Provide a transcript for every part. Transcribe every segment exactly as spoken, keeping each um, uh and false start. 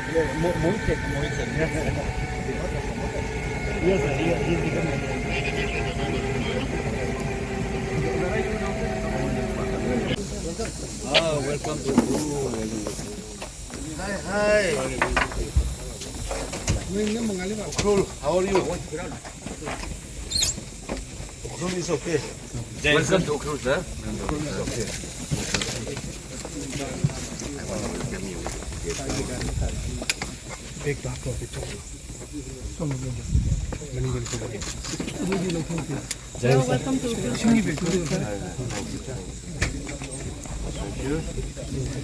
Mo- Mohit Seth, Mohit Seth. Yes, sir. Yes, yes, yes. Ah, welcome to Ukhrul. Hi, hi. Ukhrul, how are you? Ukhrul is okay. Welcome to Ukhrul, sir. Ukhrul is okay. Big back of it. Some of them just. Welcome to Ukhrul.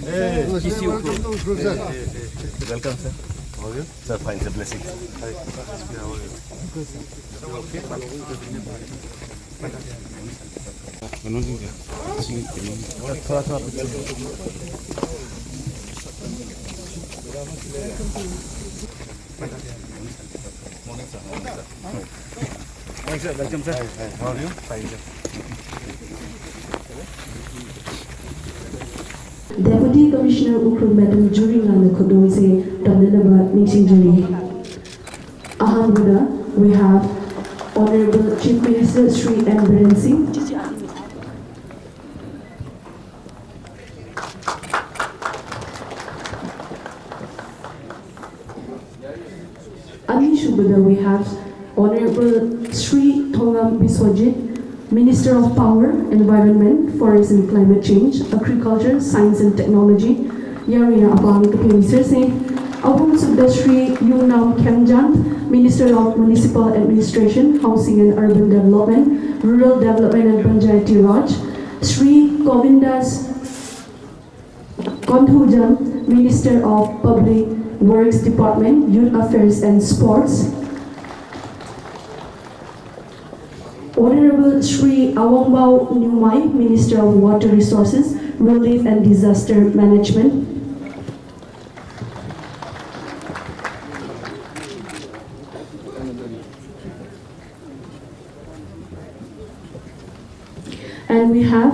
Hey, welcome to Ukhrul, sir. Welcome, sir. How are you? Sir, fine, sir. Blessing. Hi. How are you? Morning, sir. Morning, sir. Welcome, sir. Hi, hi. How are you? Fine, sir. Deputy Commissioner Ukhrul Madam Juringa ꯅ ꯈꯨꯗꯣꯜꯁꯦ ꯇꯝꯅꯅꯕ ꯅꯤꯡꯁꯤꯡꯖꯔꯤ꯫ ꯑꯍꯥꯟꯕꯗ, we have Honorable Chief Minister Shri N Biren Singh. ꯑꯅꯤꯁꯨꯕꯗ, we have Honorable Shri Thongam Biswajit, Minister of Power, Environment, Forest and Climate Change, Agriculture, Science and Technology, ꯌꯥꯔꯤꯅ ꯑꯄꯥꯝ ꯀꯩꯊꯦꯜ ꯁꯤꯔꯁꯦ꯫ ꯑꯍꯨꯝꯁꯨꯕꯗ, Shri Yumnam Khemchand, Minister of Municipal Administration, Housing and Urban Development, Rural Development and Panchayati Raj, Shri Govindas Konthoujam, Minister of Public Works Department, Youth Affairs and Sports. Honorable Shri Awangbau Newmai, Minister of Water Resources, Relief and Disaster Management. And we have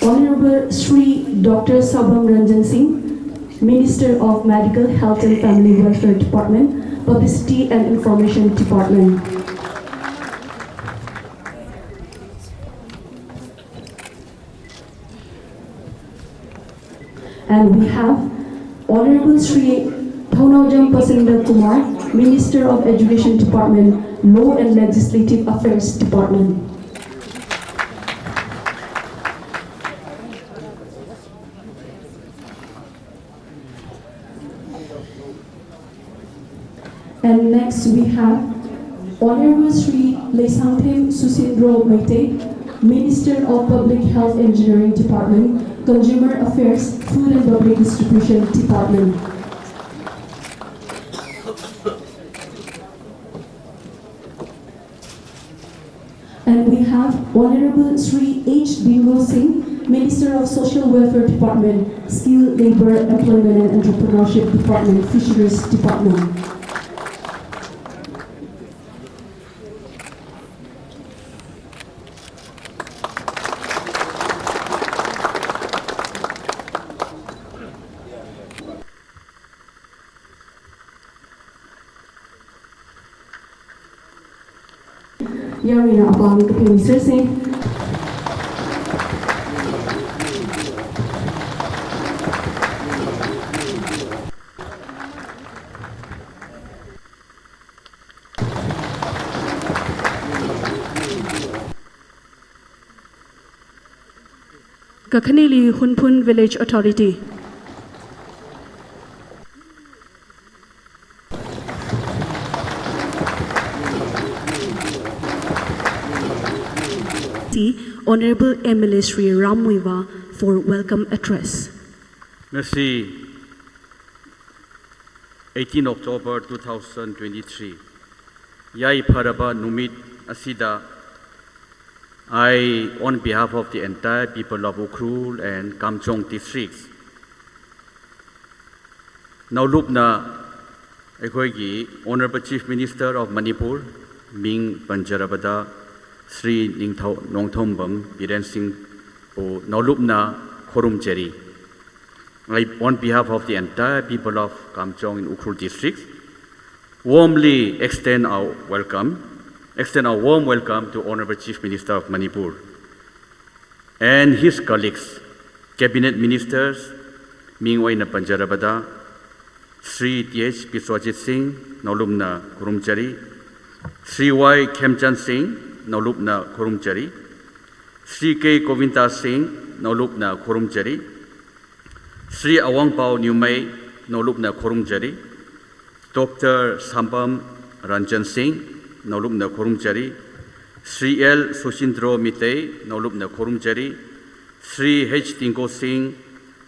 Honorable Shri Doctor Sabam Ranjan Singh, Minister of Medical Health and Family Welfare Department, Publicity and Information Department. And we have Honorable Shri Thounaojam Pasenda Kumar, Minister of Education Department, Law and Legislative Affairs Department. And next we have Honorable Shri Leisangthem Susindro Meitei, Minister of Public Health Engineering Department, Consumer Affairs, Food and Public Distribution Department. And we have Honorable Shri H Bingo Singh, Minister of Social Welfare Department, Skill, Labor, Employment and Entrepreneurship Department, Fisheries Department. ꯌꯥꯝꯅ ꯑꯄꯥꯝꯕ ꯀꯩꯅꯣ ꯁꯤꯔꯁꯦ꯫ Kakhanili Hunphun Village Authority. Honorable M L A Shri Ram Muivah for welcome address. ꯉꯁꯤ eighteen October two thousand twenty-three, ꯌꯥꯏꯐꯔꯕ ꯅꯨꯃꯤꯠ ꯑꯁꯤꯗ, I, on behalf of the entire people of Ukhrul and Kamjong districts, ꯅꯧꯂꯨꯞꯅ ꯑꯩꯈꯣꯏꯒꯤ Honorable Chief Minister of Manipur, ꯃꯤꯡ ꯄꯟꯖꯔꯕꯗ ꯁ꯭ꯔꯤ ꯅꯤꯡꯊꯧ Nongthombam Biren ꯁꯤꯡꯕꯨ ꯅꯧꯂꯨꯞꯅ ꯈꯨꯔꯨꯝꯖꯔꯤ꯫ I, on behalf of the entire people of Kamjong in Ukhrul district, warmly extend our welcome, extend our warm welcome to Honorable Chief Minister of Manipur and his colleagues, cabinet ministers, ꯃꯤꯡ ꯑꯣꯏꯅ ꯄꯟꯖꯔꯕꯗ, Shri T H Biswajit ꯁꯤꯡ, ꯅꯧꯂꯨꯞꯅ ꯈꯨꯔꯨꯝꯖꯔꯤ꯫ ꯁ꯭ꯔꯤ ꯋꯥꯏ ꯈꯦꯝꯆꯟ ꯁꯤꯡ, ꯅꯧꯂꯨꯞꯅ ꯈꯨꯔꯨꯝꯖꯔꯤ꯫ ꯁ꯭ꯔꯤ ꯀꯦ ꯒꯣꯕꯤꯟꯗ ꯁꯤꯡ, ꯅꯧꯂꯨꯞꯅ ꯈꯨꯔꯨꯝꯖꯔꯤ꯫ Shri ꯑꯋꯥꯡꯄꯥꯎ ꯅ꯭ꯌꯨꯃꯩ, ꯅꯧꯂꯨꯞꯅ ꯈꯨꯔꯨꯝꯖꯔꯤ꯫ Doctor ꯁꯝꯕꯝ Ranjan ꯁꯤꯡ, ꯅꯧꯂꯨꯞꯅ ꯈꯨꯔꯨꯝꯖꯔꯤ꯫ Shri L ꯁꯨꯁꯤꯟꯗ꯭ꯔꯣ Meitei, ꯅꯧꯂꯨꯞꯅ ꯈꯨꯔꯨꯝꯖꯔꯤ꯫ Shri H ꯇꯤꯡꯀꯣ ꯁꯤꯡ,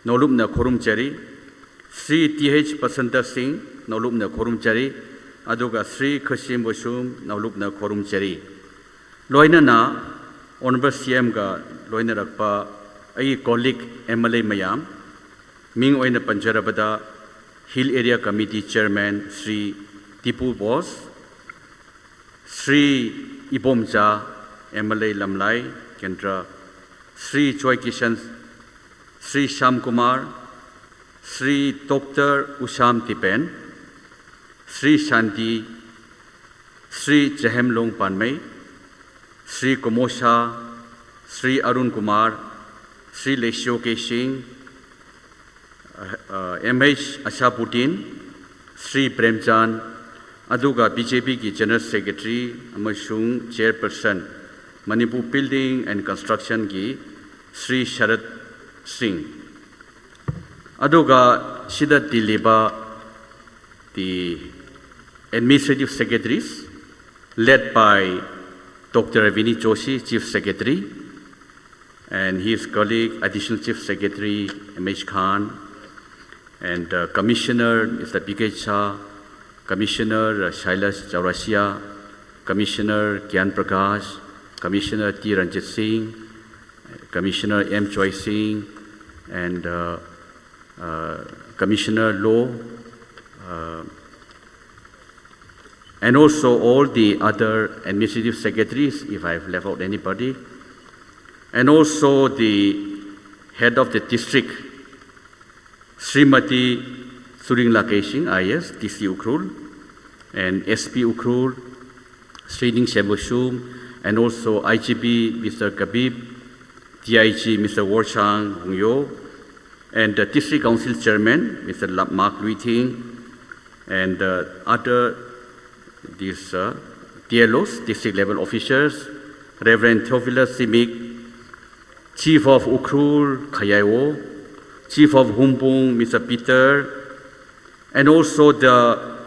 ꯅꯧꯂꯨꯞꯅ ꯈꯨꯔꯨꯝꯖꯔꯤ꯫ Shri T H Basanta ꯁꯤꯡ, ꯅꯧꯂꯨꯞꯅ ꯈꯨꯔꯨꯝꯖꯔꯤ꯫ ꯑꯗꯨꯒ ꯁ꯭ꯔꯤ ꯈꯨꯁꯤꯝ ꯕꯨꯁꯨꯝ, ꯅꯧꯂꯨꯞꯅ ꯈꯨꯔꯨꯝꯖꯔꯤ꯫ ꯂꯣꯏꯅꯅ Honorable ꯁꯤ ꯑꯦꯝꯒ ꯂꯣꯏꯅꯔꯛꯄ ꯑꯩꯒꯤ colleague ꯑꯦꯝ ꯑꯦꯜ ꯑꯦ ꯃꯌꯥꯝ, ꯃꯤꯡ ꯑꯣꯏꯅ ꯄꯟꯖꯔꯕꯗ, Hill Area Committee Chairman Shri Tipu Bose, Shri Ibomcha, M L A Lamlai Kendra, Shri Joy Kishan, Shri Shyam Kumar, Shri doctor Usham Tipen, Shri Shanti, Shri Chehemlong Panmei, Shri Kumosha, Shri Arun Kumar, Shri Leshio K Singh, M H Asapuddin, Shri Premchand, ꯑꯗꯨꯒ ꯕꯤ ꯖꯦ ꯄꯤꯒꯤ General Secretary ꯑꯃꯁꯨꯡ Chairperson, Manipur Building and Constructionꯒꯤ ꯁ꯭ꯔꯤ ꯁꯔꯠ ꯁꯤꯡ, ꯑꯗꯨꯒ ꯁꯤꯗ ꯇꯤꯜꯂꯤꯕ the administrative secretaries, led by Doctor Ravini Joshi, Chief Secretary, and his colleague, Additional Chief Secretary M H Khan, and uh, Commissioner Mister P K Shah, Commissioner uh, Shailesh Chaurasia, Commissioner Gyan Prakash, Commissioner T Ranjit Singh, Commissioner M Choi Singh, and uh, uh, Commissioner Law, uh, and also all the other administrative secretaries, if I've left out anybody, and also the head of the district, Srimati Suringla Keishing, I A S, D C Ukhrul, and S P Ukhrul, Srining Shebusum, and also I G P, Mister Kabib, D I G, Mister Worchang Hongyo, and the District Council Chairman, Mister Lapmak Luithing, and uh, other these uh, D L Os, district level officers, Reverend Theophilus Simik, Chief of Ukhrul Khayaiwo, Chief of Humbung, Mister Peter, and also the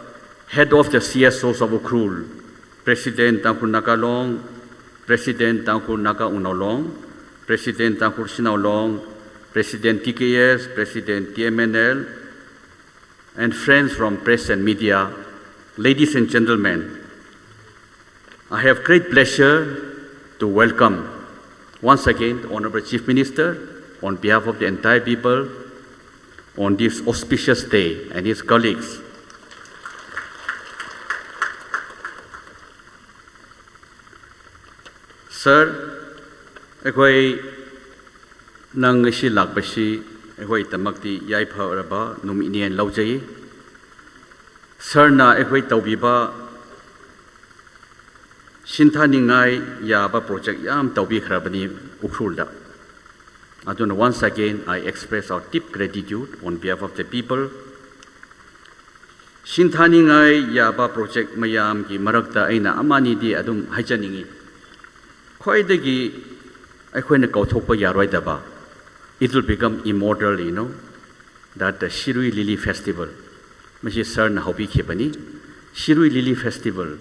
head of the C S Os of Ukhrul, President Tangkhul Naga Long, President Tangkhul Naga Unao Long, President Tangkhul Sinaw Long, President T K S, President T M N L, and friends from press and media, ladies and gentlemen, I have great pleasure to welcome once again the Honorable Chief Minister on behalf of the entire people on this auspicious day and his colleagues. Sir, ꯑꯩꯈꯣꯏ ꯅꯪ ꯉꯁꯤ ꯂꯥꯛꯄꯁꯤ ꯑꯩꯈꯣꯏꯒꯤꯗꯃꯛꯇꯤ ꯌꯥꯏꯐꯔꯕ ꯅꯨꯃꯤꯠꯅꯦꯅ ꯂꯧꯖꯩ꯫ ꯁꯔꯅ ꯑꯩꯈꯣꯏ ꯇꯧꯕꯤꯕ ꯁꯤꯟꯊꯥꯅꯤꯡꯉꯥꯏ ꯌꯥꯕ project ꯌꯥꯝ ꯇꯧꯕꯤꯈ꯭ꯔꯕꯅꯤ ꯎꯈ꯭ꯔꯨꯜꯗ꯫ ꯑꯗꯨꯅ once again I express our deep gratitude on behalf of the people. ꯁꯤꯟꯊꯥꯅꯤꯡꯉꯥꯏ ꯌꯥꯕ project ꯃꯌꯥꯝꯒꯤ ꯃꯔꯛꯇ ꯑꯩꯅ ꯑꯃ ꯑꯅꯤꯗꯤ ꯑꯗꯨꯝ ꯍꯥꯏꯖꯅꯤꯡꯉꯤ꯫ ꯈ꯭ꯋꯥꯏꯗꯒꯤ ꯑꯩꯈꯣꯏꯅ ꯀꯥꯎꯊꯣꯛꯄ ꯌꯥꯔꯣꯏꯗꯕ, it will become immortal, you know, that the Shirui Lily Festival, ꯃꯁꯤ ꯁꯔꯅ ꯍꯧꯕꯤꯈꯤꯕꯅꯤ꯫ Shirui Lily Festival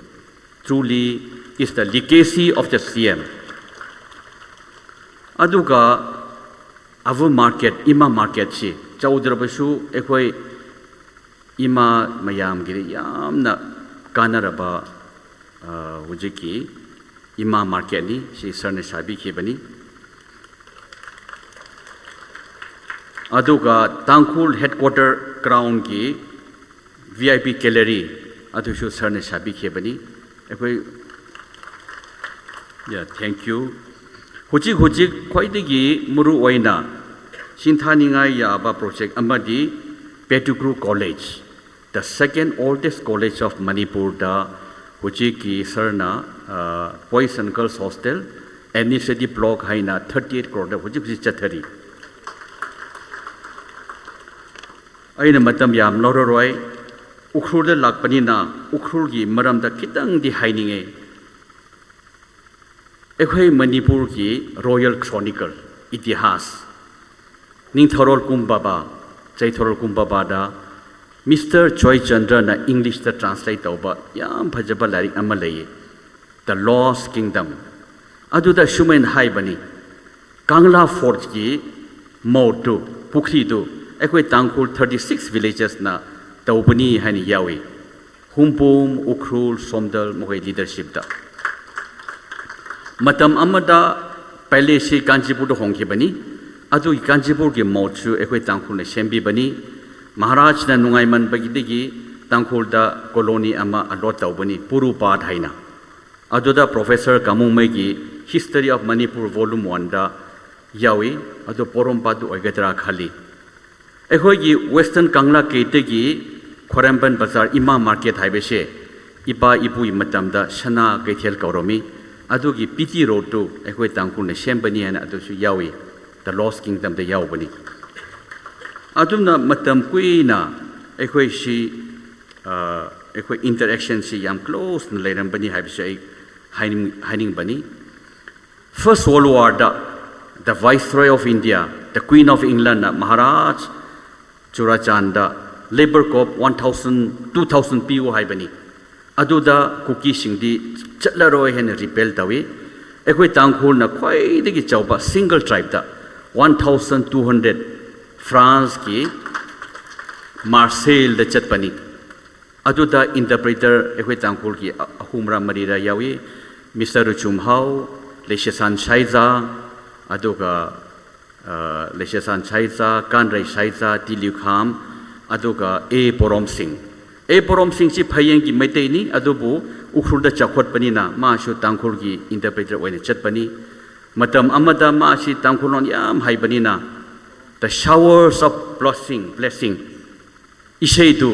truly is the legacy of the C M. ꯑꯗꯨꯒ our market, ꯏꯃꯥ marketꯁꯤ ꯆꯥꯎꯗ꯭ꯔꯕꯁꯨ ꯑꯩꯈꯣꯏ ꯏꯃꯥ ꯃꯌꯥꯝꯒꯤꯗꯤ ꯌꯥꯝꯅ ꯀꯥꯟꯅꯔꯕ, ꯑ, ꯍꯧꯖꯤꯛꯀꯤ ꯏꯃꯥ marketꯅꯤ꯫ ꯁꯤ ꯁꯔꯅ ꯁꯥꯕꯤꯈꯤꯕꯅꯤ꯫ ꯑꯗꯨꯒ ꯇꯥꯡꯈꯨꯜ headquarter groundꯒꯤ V I P gallery ꯑꯗꯨꯁꯨ ꯁꯔꯅ ꯁꯥꯕꯤꯈꯤꯕꯅꯤ꯫ ꯑꯩꯈꯣꯏ, yeah, thank you. ꯍꯧꯖꯤꯛ ꯍꯧꯖꯤꯛ ꯈ꯭ꯋꯥꯏꯗꯒꯤ ꯃꯔꯨ ꯑꯣꯏꯅ ꯁꯤꯡꯊꯥꯅꯤꯡꯉꯥꯏ ꯌꯥꯕ ꯄ꯭ꯔꯣꯖꯦꯛ ꯑꯃꯗꯤ Pettigrew College, the second oldest college of Manipur ꯗ ꯍꯧꯖꯤꯛꯀꯤ ꯁꯥꯔꯅ boys and girls hostel, administrative block ꯍꯥꯏꯅ ꯊꯥꯔꯇꯤ ꯑꯩꯠ ꯀ꯭ꯔꯣꯔꯗ ꯍꯧꯖꯤꯛ ꯍꯧꯖꯤꯛ ꯆꯠꯊꯔꯤ꯫ ꯑꯩꯅ ꯃꯇꯝ ꯌꯥꯝ ꯂꯧꯔꯔꯣꯏ꯫ ꯎꯈ꯭ꯔꯨꯜꯗ ꯂꯥꯛꯄꯅꯤꯅ ꯎꯈ꯭ꯔꯨꯜꯒꯤ ꯃꯔꯝꯗ ꯈꯤꯇꯪꯗꯤ ꯍꯥꯏꯅꯤꯡꯉꯦ꯫ ꯑꯩꯈꯣꯏ ꯃꯅꯤꯄꯨꯔꯒꯤ ꯔꯣꯌꯦꯜ ꯀ꯭ꯔꯣꯅꯤꯀꯜ, ꯏꯇꯤꯍꯥꯁ, ꯅꯤꯡꯊꯧꯔꯣꯜ ꯀꯨꯝꯕꯕꯥ, ꯆꯩꯊꯧꯔꯣꯜ ꯀꯨꯝꯕꯕꯥꯗ ꯃꯤꯁꯇꯔ ꯖꯣꯏꯆꯟꯗ꯭ꯔꯅ ꯏꯪꯂꯤꯁꯇ ꯇ꯭ꯔꯥꯟꯁꯂꯦꯠ ꯇꯧꯕ ꯌꯥꯝ ꯐꯖꯕ ꯂꯥꯏꯔꯤꯛ ꯑꯃ ꯂꯩꯌꯦ, The Lost Kingdom꯫ ꯑꯗꯨꯗ ꯁꯨꯃꯥꯏꯅ ꯍꯥꯏꯕꯅꯤ, ꯀꯪꯂꯥ ꯐꯣꯔꯠꯀꯤ ꯃꯣꯠꯇꯨ, ꯄꯨꯈ꯭ꯔꯤꯗꯨ, ꯑꯩꯈꯣꯏ ꯇꯥꯡꯈꯨꯜ ꯊꯥꯔꯇꯤ ꯁꯤꯛꯁ ꯚꯤꯂꯦꯖꯦꯁꯅ ꯇꯧꯕꯅꯤ ꯍꯥꯏꯅ ꯌꯥꯎꯏ꯫ ꯍꯨꯝꯄꯨꯝ, ꯎꯈ꯭ꯔꯨꯜ, ꯁꯣꯝꯗꯜ ꯃꯈꯣꯏ ꯂꯤꯗꯔꯁꯤꯞꯇ꯫ ꯃꯇꯝ ꯑꯃꯗ ꯄꯦꯂꯦꯁꯁꯤ ꯀꯥꯟꯆꯤꯄꯨꯔꯗ ꯍꯣꯡꯈꯤꯕꯅꯤ꯫ ꯑꯗꯨꯒꯤ ꯀꯥꯟꯆꯤꯄꯨꯔꯒꯤ ꯃꯣꯠꯁꯨ ꯑꯩꯈꯣꯏ ꯇꯥꯡꯈꯨꯜꯅ ꯁꯦꯝꯕꯤꯕꯅꯤ꯫ ꯃꯍꯥꯔꯥꯖꯅ ꯅꯨꯡꯉꯥꯏꯃꯟꯕꯒꯤꯗꯒꯤ ꯇꯥꯡꯈꯨꯜꯗ ꯀꯣꯂꯣꯅꯤ ꯑꯃ ꯑꯦꯂꯣꯠ ꯇꯧꯕꯅꯤ, ꯄꯨꯔꯨꯄꯥꯠ ꯍꯥꯏꯅ꯫ ꯑꯗꯨꯗ professor ꯀꯥꯃꯨꯡꯃꯩꯒꯤ History of Manipur Volume ꯋꯥꯟꯗ ꯌꯥꯎꯏ꯫ ꯑꯗꯨ ꯄꯣꯔꯣꯝꯄꯥꯠꯇꯨ ꯑꯣꯏꯒꯗ꯭ꯔꯥ ꯈꯜꯂꯤ꯫ ꯑꯩꯈꯣꯏꯒꯤ ꯋꯦꯁꯇꯔꯟ ꯀꯪꯂꯥ ꯒꯦꯠꯇꯒꯤ ꯈ꯭ꯋꯥꯏꯔꯝꯕꯟ ꯕꯖꯥꯔ ꯏꯃꯥ ꯃꯥꯔꯀꯦꯠ ꯍꯥꯏꯕꯁꯦ ꯏꯄꯥ ꯏꯄꯨꯒꯤ ꯃꯇꯝꯗ ꯁꯅꯥ ꯀꯩꯊꯦꯜ ꯀꯧꯔꯝꯃꯤ꯫ ꯑꯗꯨꯒꯤ ꯄꯤ ꯇꯤ ꯔꯣꯗꯇꯨ ꯑꯩꯈꯣꯏ ꯇꯥꯡꯈꯨꯜꯅ ꯁꯦꯝꯕꯅꯤ ꯍꯥꯏꯅ ꯑꯗꯨꯁꯨ ꯌꯥꯎꯏ, ꯗ ꯂꯣꯁ ꯀꯤꯡꯗꯝꯗ ꯌꯥꯎꯕꯅꯤ꯫ ꯑꯗꯨꯝꯅ ꯃꯇꯝ ꯀꯨꯏꯅ ꯑꯩꯈꯣꯏꯁꯤ, ꯑ, ꯑꯩꯈꯣꯏ ꯏꯟꯇꯔꯦꯛꯁꯟꯁꯤ ꯌꯥꯝ ꯀ꯭ꯂꯣꯁꯅ ꯂꯩꯔꯝꯕꯅꯤ ꯍꯥꯏꯕꯁꯤ ꯑꯩ ꯍꯥꯏꯅꯤꯡ-, ꯍꯥꯏꯅꯤꯡꯕꯅꯤ꯫ First World War the the Viceroy of India, the Queen of England ꯅ Maharaja Churachand labour corps one thousand, two thousand ꯄꯤꯌꯨ ꯍꯥꯏꯕꯅꯤ꯫ ꯑꯗꯨꯗ ꯀꯨꯀꯤꯁꯤꯡꯗꯤ ꯆꯠꯂꯔꯣꯏ ꯍꯥꯏꯅ ꯔꯤꯄꯦꯜ ꯇꯧꯏ꯫ ꯑꯩꯈꯣꯏ ꯇꯥꯡꯈꯨꯜꯅ ꯈ꯭ꯋꯥꯏꯗꯒꯤ ꯆꯥꯎꯕ ꯁꯤꯡꯒꯜ ꯇ꯭ꯔꯥꯏꯕꯇ ꯋꯥꯟ ꯊꯥꯎꯖꯟ ꯇꯨ ꯍꯟꯗ꯭ꯔꯦꯠ ꯐ꯭ꯔꯥꯟꯁꯀꯤ ꯃꯥꯔꯁꯦꯜꯗ ꯆꯠꯄꯅꯤ꯫ ꯑꯗꯨꯗ ꯏꯟꯇꯔꯄ꯭ꯔꯤꯇꯔ ꯑꯩꯈꯣꯏ ꯇꯥꯡꯈꯨꯜꯒꯤ ꯑ-, ꯑꯍꯨꯝꯔ ꯃꯔꯤꯔ ꯌꯥꯎꯏ, ꯃꯤꯁꯇꯔ ꯔꯨꯆꯨꯝꯍꯥꯎ, ꯂꯩꯁꯦꯁꯥꯟ ꯁꯥꯏꯖꯥ, ꯑꯗꯨꯒ, ꯑ, ꯂꯩꯁꯦꯁꯥꯟ ꯁꯥꯏꯖꯥ, ꯀꯥꯟꯔꯩ ꯁꯥꯏꯖꯥ, ꯇꯤꯂꯤꯈꯥꯝ, ꯑꯗꯨꯒ ꯑꯦ ꯄꯣꯔꯣꯝꯁꯤꯡ꯫ ꯑꯦ ꯄꯣꯔꯣꯝꯁꯤꯡꯁꯤ ꯐꯌꯦꯡꯒꯤ ꯃꯩꯇꯩꯅꯤ, ꯑꯗꯨꯕꯨ ꯎꯈ꯭ꯔꯨꯜꯗ ꯆꯥꯎꯈꯠꯄꯅꯤꯅ ꯃꯥꯁꯨ ꯇꯥꯡꯈꯨꯜꯒꯤ ꯏꯟꯇꯔꯄ꯭ꯔꯤꯇꯔ ꯑꯣꯏꯅ ꯆꯠꯄꯅꯤ꯫ ꯃꯇꯝ ꯑꯃꯗ ꯃꯥꯁꯤ ꯇꯥꯡꯈꯨꯜꯂꯣꯟ ꯌꯥꯝ ꯍꯩꯕꯅꯤꯅ The Showers of Blessing, Blessing ꯏꯁꯩꯗꯨ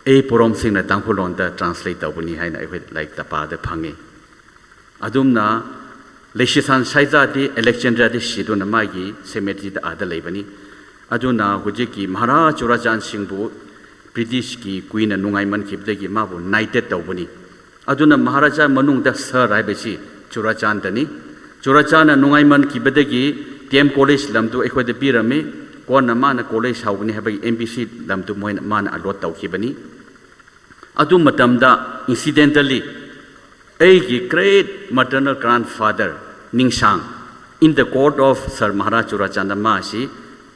ꯑꯦ ꯄꯨꯔꯣꯝ ꯁꯤꯡꯅ ꯇꯥꯡꯈꯨꯜꯂꯣꯟꯗ translate ꯇꯧꯕꯅꯤ ꯍꯥꯏꯅ ꯑꯩꯈꯣꯏ ꯂꯥꯏꯔꯤꯛꯇ ꯄꯥꯗ ꯐꯪꯉꯤ꯫ ꯑꯗꯨꯝꯅ ꯂꯩꯁꯤꯁꯥꯟ ꯁꯥꯏꯖꯥꯗꯤ ꯑꯂꯦꯛꯖꯦꯟꯗ꯭ꯔꯤꯌꯥꯗ ꯁꯤꯗꯨꯅ ꯃꯥꯒꯤ cemeteryꯗ ꯑꯥꯗ ꯂꯩꯕꯅꯤ꯫ ꯑꯗꯨꯅ ꯍꯧꯖꯤꯛꯀꯤ ꯃꯍꯥꯔꯥꯖ ꯆꯨꯔꯥꯆꯥꯟ ꯁꯤꯡꯕꯨ Britishꯀꯤ queenꯅ ꯅꯨꯡꯉꯥꯏꯃꯟꯈꯤꯕꯗꯒꯤ ꯃꯥꯕꯨ knighted ꯇꯧꯕꯅꯤ꯫ ꯑꯗꯨꯅ ꯃꯍꯥꯔꯥꯖꯥ ꯃꯅꯨꯡꯗ sir ꯍꯥꯏꯕꯁꯤ ꯆꯨꯔꯥꯆꯥꯟꯗꯅꯤ꯫ ꯆꯨꯔꯥꯆꯥꯟꯗꯅ ꯅꯨꯡꯉꯥꯏꯃꯟꯈꯤꯕꯗꯒꯤ ꯗꯤ ꯑꯦꯝ ꯀꯣꯂꯦꯖ ꯂꯝꯗꯨ ꯑꯩꯈꯣꯏꯗ ꯄꯤꯔꯝꯃꯤ꯫ ꯀꯣꯟꯅ ꯃꯥꯅ ꯀꯣꯂꯦꯖ ꯍꯧꯒꯅꯤ ꯍꯥꯏꯕꯒꯤ ꯑꯦꯝ ꯕꯤ ꯁꯤ ꯂꯝꯗꯨ ꯃꯣꯏꯅ, ꯃꯥꯅ allot ꯇꯧꯈꯤꯕꯅꯤ꯫ ꯑꯗꯨ ꯃꯇꯝꯗ incidentally ꯑꯩꯒꯤ great maternal grandfather ꯅꯤꯡꯁꯥꯡ, in the court of Sir Maharaj ꯆꯨꯔꯥꯆꯥꯟꯗ, ꯃꯥꯁꯤ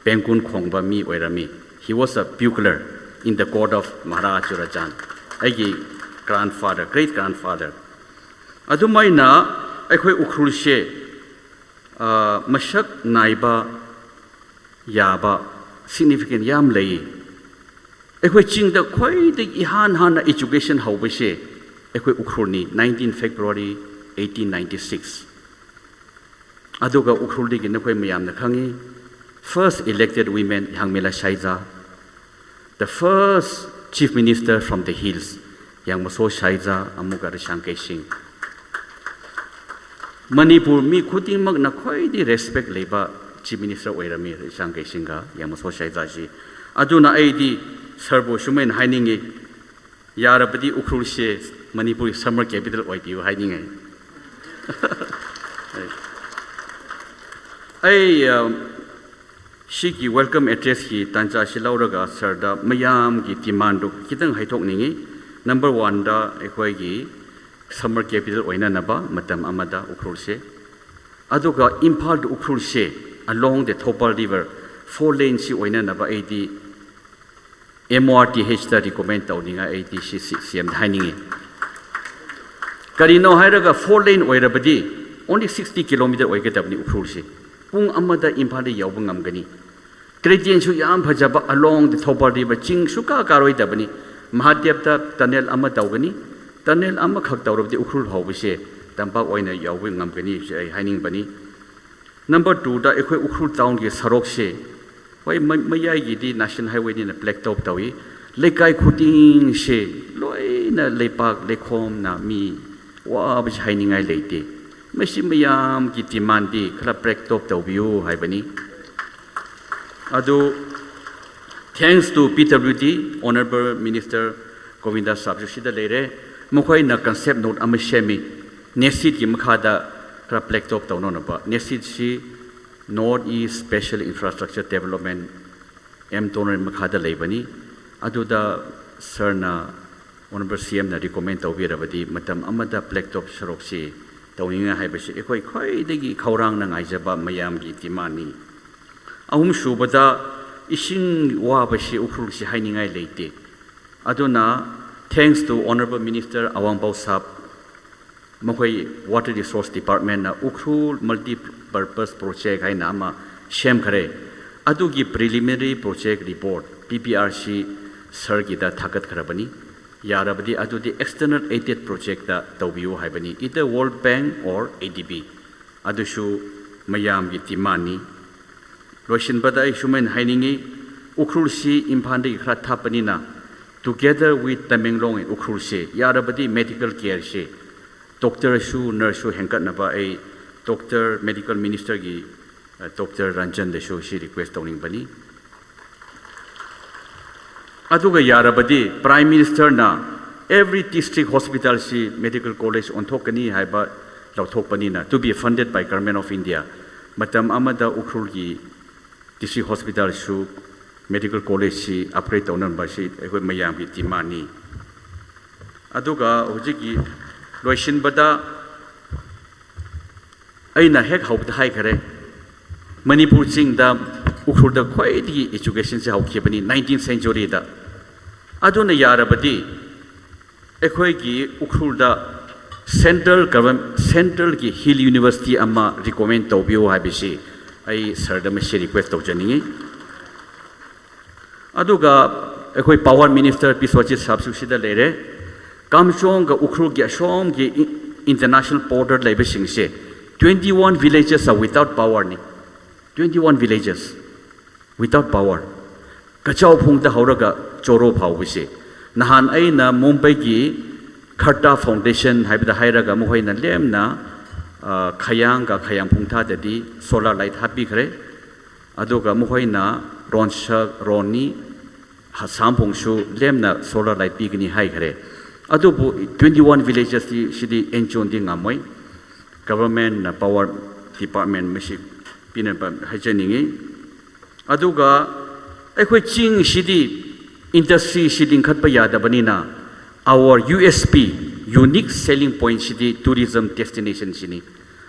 ꯄꯦꯡꯀꯨꯟ ꯈꯣꯡꯕ ꯃꯤ ꯑꯣꯏꯔꯝꯃꯤ꯫ He was a bugler in the court of Maharaj ꯆꯨꯔꯥꯆꯥꯟꯗ꯫ ꯑꯩꯒꯤ grandfather, great grandfather꯫ ꯑꯗꯨꯃꯥꯏꯅ ꯑꯩꯈꯣꯏ ꯎꯈ꯭ꯔꯨꯜꯁꯦ, ꯑ, ꯃꯁꯛ ꯅꯥꯏꯕ ꯌꯥꯕ significant ꯌꯥꯝ ꯂꯩ꯫ ꯑꯩꯈꯣꯏ ꯆꯤꯡꯗ ꯈ꯭ꯋꯥꯏꯗꯒꯤ ꯏꯍꯥꯟ ꯍꯥꯟꯅ education ꯍꯧꯕꯁꯦ ꯑꯩꯈꯣꯏ ꯎꯈ꯭ꯔꯨꯜꯅꯤ, nineteen February eighteen ninety-six꯫ ꯑꯗꯨꯒ ꯎꯈ꯭ꯔꯨꯜꯗꯒꯤ ꯅꯈꯣꯏ ꯃꯌꯥꯝꯅ ꯈꯪꯉꯤ, first elected women ꯌꯥꯡꯃꯤꯂꯥ ꯁꯥꯏꯖꯥ, the first chief minister from the hills, ꯌꯥꯡꯃꯁꯣ ꯁꯥꯏꯖꯥ ꯑꯃꯨꯛꯀ ꯔꯤꯁꯥꯡ ꯀꯩꯁꯤꯡ꯫ ꯃꯅꯤꯄꯨꯔ ꯃꯤ ꯈꯨꯗꯤꯡꯃꯛꯅ ꯈ꯭ꯋꯥꯏꯗꯒꯤ respect ꯂꯩꯕ chief minister ꯑꯣꯏꯔꯝꯃꯤ ꯔꯤꯁꯥꯡ ꯀꯩꯁꯤꯡꯒ ꯌꯥꯡꯃꯁꯣ ꯁꯥꯏꯖꯥꯁꯤ꯫ ꯑꯗꯨꯅ ꯑꯩꯗꯤ sirꯕꯨ ꯁꯨꯃꯥꯏꯅ ꯍꯥꯏꯅꯤꯡꯉꯤ, ꯌꯥꯔꯕꯗꯤ ꯎꯈ꯭ꯔꯨꯜꯁꯦ ꯃꯅꯤꯄꯨꯔꯒꯤ summer capital ꯑꯣꯏꯕꯤꯌꯨ ꯍꯥꯏꯅꯤꯡꯉꯤ꯫ ꯑꯩ, ꯑ, ꯁꯤꯒꯤ welcome addressꯀꯤ ꯇꯥꯟꯖꯥꯁꯤ ꯂꯧꯔꯒ sirꯗ ꯃꯌꯥꯝꯒꯤ demandꯗꯨ ꯈꯤꯇꯪ ꯍꯥꯏꯗꯣꯛꯅꯤꯡꯉꯤ꯫ Number oneꯗ ꯑꯩꯈꯣꯏꯒꯤ summer capital ꯑꯣꯏꯅꯅꯕ ꯃꯇꯝ ꯑꯃꯗ ꯎꯈ꯭ꯔꯨꯜꯁꯦ, ꯑꯗꯨꯒ Imphal to ꯎꯈ꯭ꯔꯨꯜꯁꯦ along the Thoubal river four laneꯁꯤ ꯑꯣꯏꯅꯅꯕ ꯑꯩꯗꯤ M O R T Hꯗ recommend ꯇꯧꯅꯤꯡꯉꯥꯏ ꯑꯩꯗꯤ ꯁꯤ ꯁꯤ-, CMꯗ ꯍꯥꯏꯅꯤꯡꯉꯤ꯫ ꯀꯔꯤꯅꯣ ꯍꯥꯏꯔꯒ four lane ꯑꯣꯏꯔꯕꯗꯤ only sixty kilometer ꯑꯣꯏꯒꯗꯕꯅꯤ ꯎꯈ꯭ꯔꯨꯜꯁꯤ꯫ ꯄꯨꯡ ꯑꯃꯗ ꯏꯝꯐꯥꯜꯗ ꯌꯧꯕ ꯉꯝꯒꯅꯤ꯫ Gradientꯁꯨ ꯌꯥꯝ ꯐꯖꯕ along the ꯊꯧꯕꯥꯜ river, ꯆꯤꯡ ꯁꯨꯀꯥ ꯀꯥꯔꯣꯏꯗꯕꯅꯤ꯫ ꯃꯍꯥꯗꯦꯕꯇ tunnel ꯑꯃ ꯇꯧꯒꯅꯤ꯫ Tunnel ꯑꯃꯈꯛ ꯇꯧꯔꯕꯗꯤ ꯎꯈ꯭ꯔꯨꯜ ꯐꯥꯎꯕꯁꯦ ꯇꯝꯄꯥꯛ ꯑꯣꯏꯅ ꯌꯧꯕ ꯉꯝꯒꯅꯤ ꯍꯥꯏꯕꯁꯦ ꯑꯩ ꯍꯥꯏꯅꯤꯡꯕꯅꯤ꯫ ꯅꯝꯕꯔ ꯇꯨꯗ ꯑꯩꯈꯣꯏ ꯎꯈ꯭ꯔꯨꯜ ꯇꯥꯎꯟꯒꯤ ꯁꯔꯣꯛꯁꯦ, ꯍꯣꯏ, ꯃ- ꯃꯌꯥꯏꯒꯤꯗꯤ ꯅꯦꯁꯅꯦꯜ ꯍꯥꯏꯋꯦꯅꯤꯅ ꯕ꯭ꯂꯦꯛ ꯇꯣꯞ ꯇꯧꯏ, ꯂꯩꯀꯥꯏ ꯈꯨꯗꯤꯡꯁꯦ ꯂꯣꯏꯅ ꯂꯩꯄꯥꯛ ꯂꯩꯈꯣꯝꯅ ꯃꯤ ꯋꯥꯕꯁꯤ ꯍꯥꯏꯅꯤꯡꯉꯥꯏ ꯂꯩꯇꯦ꯫ ꯃꯁꯤ ꯃꯌꯥꯝꯒꯤ ꯗꯤꯃꯥꯟꯗꯤ ꯈꯔ ꯕ꯭ꯂꯦꯛ ꯇꯣꯞ ꯇꯧꯕꯤꯌꯨ ꯍꯥꯏꯕꯅꯤ꯫ ꯑꯗꯨ thanks to P W D, Honourable Minister Govinda ꯁꯥꯕꯁꯨ ꯁꯤꯗ ꯂꯩꯔꯦ꯫ ꯃꯈꯣꯏꯅ ꯀꯟꯁꯦꯞ ꯅꯣꯠ ꯑꯃ ꯁꯦꯝꯃꯤ, ꯅꯦꯁꯤꯠꯀꯤ ꯃꯈꯥꯗ ꯈꯔ ꯕ꯭ꯂꯦꯛ ꯇꯣꯞ ꯇꯧꯅꯅꯕ꯫ ꯅꯦꯁꯤꯠꯁꯤ North East Special Infrastructure Development, M toner ꯃꯈꯥꯗ ꯂꯩꯕꯅꯤ꯫ ꯑꯗꯨꯗ ꯁꯥꯔꯅ, ꯑꯣꯅꯔꯦꯕꯜ ꯁꯤ ꯑꯦꯝꯅ ꯔꯤꯀꯣꯃꯦꯟ ꯇꯧꯕꯤꯔꯕꯗꯤ ꯃꯇꯝ ꯑꯃꯗ ꯕ꯭ꯂꯦꯛ ꯇꯣꯞ ꯁꯔꯨꯛꯁꯤ ꯇꯧꯅꯤꯡꯉꯥꯏ ꯍꯥꯏꯕꯁꯤ ꯑꯩꯈꯣꯏ ꯈ꯭ꯋꯥꯏꯗꯒꯤ ꯈꯧꯔꯥꯡꯅ ꯉꯥꯏꯖꯕ ꯃꯌꯥꯝꯒꯤ ꯗꯤꯃꯥꯟꯅꯤ꯫ ꯑꯍꯨꯝꯁꯨꯕꯗ, ꯏꯁꯤꯡ ꯋꯥꯕꯁꯤ ꯎꯈ꯭ꯔꯨꯜꯁꯤ ꯍꯥꯏꯅꯤꯡꯉꯥꯏ ꯂꯩꯇꯦ꯫ ꯑꯗꯨꯅ thanks to Honourable Minister ꯑꯋꯥꯡꯕꯥꯎ ꯁꯥꯕ, ꯃꯈꯣꯏ Water Resource Departmentꯅ Ukhrul Multipurpose Project ꯍꯥꯏꯅ ꯑꯃ ꯁꯦꯝꯈꯔꯦ꯫ ꯑꯗꯨꯒꯤ preliminary project report, P P R C, ꯁꯥꯔꯒꯤꯗ ꯊꯥꯒꯠꯈ꯭ꯔꯕꯅꯤ꯫ ꯌꯥꯔꯕꯗꯤ ꯑꯗꯨꯗꯤ external aided projectꯇ ꯇꯧꯕꯤꯌꯨ ꯍꯥꯏꯕꯅꯤ, either World Bank or A D B꯫ ꯑꯗꯨꯁꯨ ꯃꯌꯥꯝꯒꯤ ꯗꯤꯃꯥꯟꯅꯤ꯫ ꯂꯣꯏꯁꯤꯟꯕꯗ ꯑꯩ ꯁꯨꯃꯥꯏꯅ ꯍꯥꯏꯅꯤꯡꯉꯤ, ꯎꯈ꯭ꯔꯨꯜꯁꯤ ꯏꯝꯐꯥꯜꯗꯒꯤ ꯈꯔ ꯊꯥꯞꯄꯅꯤꯅ, together with Tamenglong and ꯎꯈ꯭ꯔꯨꯜꯁꯦ, ꯌꯥꯔꯕꯗꯤ ꯃꯦꯗꯤꯀꯦꯜ ꯀꯦꯌꯔꯁꯦ, ꯗꯣꯛꯇꯔꯁꯨ ꯅꯔꯁꯁꯨ ꯍꯦꯟꯒꯠꯅꯕ ꯑꯩ ꯗꯣꯛꯇꯔ, ꯃꯦꯗꯤꯀꯦꯜ ꯃꯤꯅꯤꯁꯇꯔꯒꯤ, ꯑ, ꯗꯣꯛꯇꯔ ꯔꯟꯖꯟꯗꯁꯨ ꯁꯤ ꯔꯤꯀ꯭ꯋꯦꯁ ꯇꯧꯅꯤꯡꯕꯅꯤ꯫ ꯑꯗꯨꯒ ꯌꯥꯔꯕꯗꯤ Prime Ministerꯅ every district hospitalꯁꯤ medical college ꯑꯣꯟꯊꯣꯛꯀꯅꯤ ꯍꯥꯏꯕ ꯂꯧꯊꯣꯛꯄꯅꯤꯅ, to be funded by Government of India, ꯃꯇꯝ ꯑꯃꯗ ꯎꯈ꯭ꯔꯨꯜꯒꯤ district hospitalꯁꯨ medical collegeꯁꯤ upgrade ꯇꯧꯅꯕꯁꯤ ꯑꯩꯈꯣꯏ ꯃꯌꯥꯝꯒꯤ ꯗꯤꯃꯥꯟꯅꯤ꯫ ꯑꯗꯨꯒ ꯍꯧꯖꯤꯛꯀꯤ ꯂꯣꯏꯁꯤꯟꯕꯗ ꯑꯩꯅ ꯍꯦꯛ ꯍꯧꯕꯗ ꯍꯥꯏꯈꯔꯦ, ꯃꯅꯤꯄꯨꯔ ꯆꯤꯡꯗ, ꯎꯈ꯭ꯔꯨꯜꯗ ꯈ꯭ꯋꯥꯏꯗꯒꯤ educationꯁꯦ ꯍꯧꯈꯤꯕꯅꯤ nineteenth centuryꯗ꯫ ꯑꯗꯨꯅ ꯌꯥꯔꯕꯗꯤ ꯑꯩꯈꯣꯏꯒꯤ ꯎꯈ꯭ꯔꯨꯜꯗ central government, centralꯒꯤ hill university ꯑꯃ recommend ꯇꯧꯕꯤꯌꯨ ꯍꯥꯏꯕꯁꯤ ꯑꯩ ꯁꯥꯔꯗ ꯃꯁꯤ request ꯇꯧꯖꯅꯤꯡꯉꯤ꯫ ꯑꯗꯨꯒ ꯑꯩꯈꯣꯏ power minister ꯕꯤꯁ꯭ꯋꯖꯤꯠ ꯁꯥꯕꯁꯨ ꯁꯤꯗ ꯂꯩꯔꯦ꯫ ꯀꯥꯝꯖꯣꯡꯒ ꯎꯈ꯭ꯔꯨꯜꯒꯤ ꯑꯁꯣꯝꯒꯤ E-, international border ꯂꯩꯕꯁꯤꯡꯁꯦ Twenty one villages are without power ꯅꯤ꯫ Twenty one villages without power꯫ ꯀꯆꯥꯎꯐꯨꯡꯗ ꯍꯧꯔꯒ ꯆꯣꯔꯣ ꯐꯥꯎꯕꯁꯦ꯫ ꯅꯍꯥꯟ ꯑꯩꯅ ꯃꯨꯝꯕꯩꯒꯤ ꯈꯔꯇꯥ ꯐꯥꯎꯟꯗꯦꯁꯟ ꯍꯥꯏꯕꯗ ꯍꯥꯏꯔꯒ ꯃꯈꯣꯏꯅ ꯂꯦꯝꯅ, ꯑ, ꯈꯌꯥꯡꯒ ꯈꯌꯥꯡ ꯐꯨꯡꯊꯥꯗꯗꯤ solar light ꯍꯥꯞꯄꯤꯈ꯭ꯔꯦ꯫ ꯑꯗꯨꯒ ꯃꯈꯣꯏꯅ ꯔꯣꯟꯁꯛ, ꯔꯣꯅꯤ, ꯍꯁꯥꯝꯐꯣꯡꯁꯨ ꯂꯦꯝꯅ solar light ꯄꯤꯒꯅꯤ ꯍꯥꯏꯈ꯭ꯔꯦ꯫ ꯑꯗꯨꯕꯨ twenty one villages ꯇꯤ ꯁꯤꯗꯤ ꯑꯦꯟ ꯖꯤ ꯑꯣ ꯅꯗꯤ ꯉꯝꯃꯣꯏ꯫ Government ꯅ power department ꯃꯁꯤ ꯄꯤꯅꯕ ꯍꯥꯏꯖꯅꯤꯡꯉꯤ꯫ ꯑꯗꯨꯒ ꯑꯩꯈꯣꯏ ꯆꯤꯡꯁꯤꯗꯤ industry ꯁꯤ ꯂꯤꯡꯈꯠꯄ ꯌꯥꯗꯕꯅꯤꯅ, our U S P, unique selling point CD tourism destination ꯁꯤꯅꯤ꯫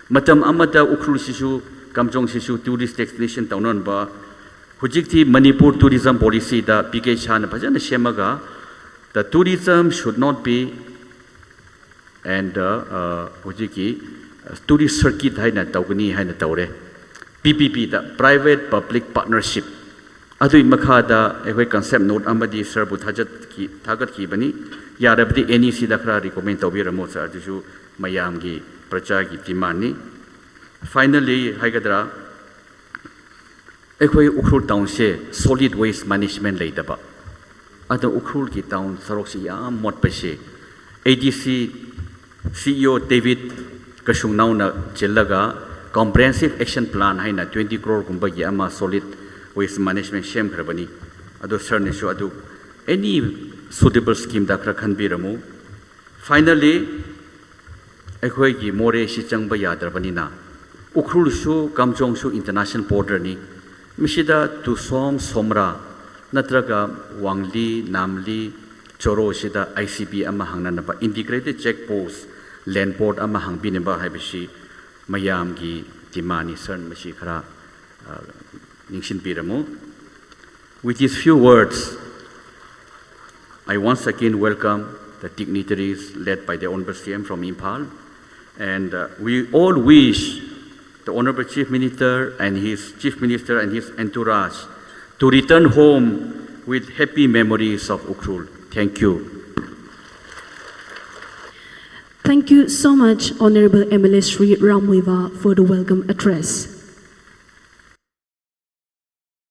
ꯃꯇꯝ ꯑꯃꯗ ꯎꯈ꯭ꯔꯨꯜꯁꯤꯁꯨ, ꯀꯥꯝꯖꯣꯡꯁꯤꯁꯨ tourist destination ꯇꯧꯅꯔꯝꯕ, ꯍꯧꯖꯤꯛꯇꯤ ꯃꯅꯤꯄꯨꯔ tourism policy ꯗ ꯄꯤ ꯀꯦ ꯁꯥꯍꯅ ꯐꯖꯅ ꯁꯦꯝꯃꯒ, the tourism should not be and, uh, ꯍꯧꯖꯤꯛꯀꯤ tourist circuit ꯍꯥꯏꯅ ꯇꯧꯒꯅꯤ ꯍꯥꯏꯅ ꯇꯧꯔꯦ꯫ P P P ꯗ, private public partnership, ꯑꯗꯨꯒꯤ ꯃꯈꯥꯗ ꯑꯩꯈꯣꯏ concept note ꯑꯃꯗꯤ sir ꯕꯨ ꯊꯥꯖꯠꯈꯤ-, ꯊꯥꯒꯠꯈꯤꯕꯅꯤ꯫ ꯌꯥꯔꯕꯗꯤ N E C ꯗ ꯈꯔ recommend ꯇꯧꯕꯤꯔꯝꯃꯣ sir, ꯑꯗꯨꯁꯨ ꯃꯌꯥꯝꯒꯤ, ꯄ꯭ꯔꯖꯥꯒꯤ demand ꯅꯤ꯫ Finally ꯍꯥꯏꯒꯗ꯭ꯔꯥ, ꯑꯩꯈꯣꯏ ꯎꯈ꯭ꯔꯨꯜ town ꯁꯦ solid waste management ꯂꯩꯇꯕ, ꯑꯗꯣ ꯎꯈ꯭ꯔꯨꯜꯒꯤ town ꯁꯔꯨꯛꯁꯤ ꯌꯥꯝ ꯃꯣꯠꯄꯁꯦ꯫ A D C, C E O David ꯀꯁꯨꯡꯅꯥꯎꯅ ꯆꯤꯜꯂꯒ comprehensive action plan ꯍꯥꯏꯅ twenty crore ꯒꯨꯝꯕꯒꯤ ꯑꯃ solid waste management ꯁꯦꯝꯈ꯭ꯔꯕꯅꯤ꯫ ꯑꯗꯣ sir ꯅꯁꯨ ꯑꯗꯨ any suitable scheme ꯗ ꯈꯔ ꯈꯟꯕꯤꯔꯝꯃꯨ꯫ Finally, ꯑꯩꯈꯣꯏꯒꯤ ꯃꯣꯔꯦꯁꯤ ꯆꯪꯕ ꯌꯥꯗ꯭ꯔꯕꯅꯤꯅ, ꯎꯈ꯭ꯔꯨꯜꯁꯨ ꯀꯥꯝꯖꯣꯡꯁꯨ international border ꯅꯤ꯫ ꯃꯁꯤꯗ ꯇꯨꯁꯣꯝ, ꯁꯣꯝꯔꯥ ꯅꯠꯇ꯭ꯔꯒ ꯋꯥꯡꯂꯤ, ꯅꯥꯝꯂꯤ, ꯆꯣꯔꯣꯁꯤꯗ I C P ꯑꯃ ꯍꯥꯡꯅꯅꯕ, integrated check post, land port ꯑꯃ ꯍꯥꯡꯕꯤꯅꯕ ꯍꯥꯏꯕꯁꯤ ꯃꯌꯥꯝꯒꯤ demand ꯅꯤ꯫ Sir ꯅ ꯃꯁꯤ ꯈꯔ, ꯑ, ꯅꯤꯡꯁꯤꯡꯕꯤꯔꯝꯃꯨ꯫ With these few words, I once again welcome the dignitaries led by the Honorable C M from Imphal, and, uh, we all wish the Honorable Chief Minister and his Chief Minister and his entourage to return home with happy memories of Ukhrul. Thank you. Thank you so much, Honorable M L A Shri Ram Muivah, for the welcome address.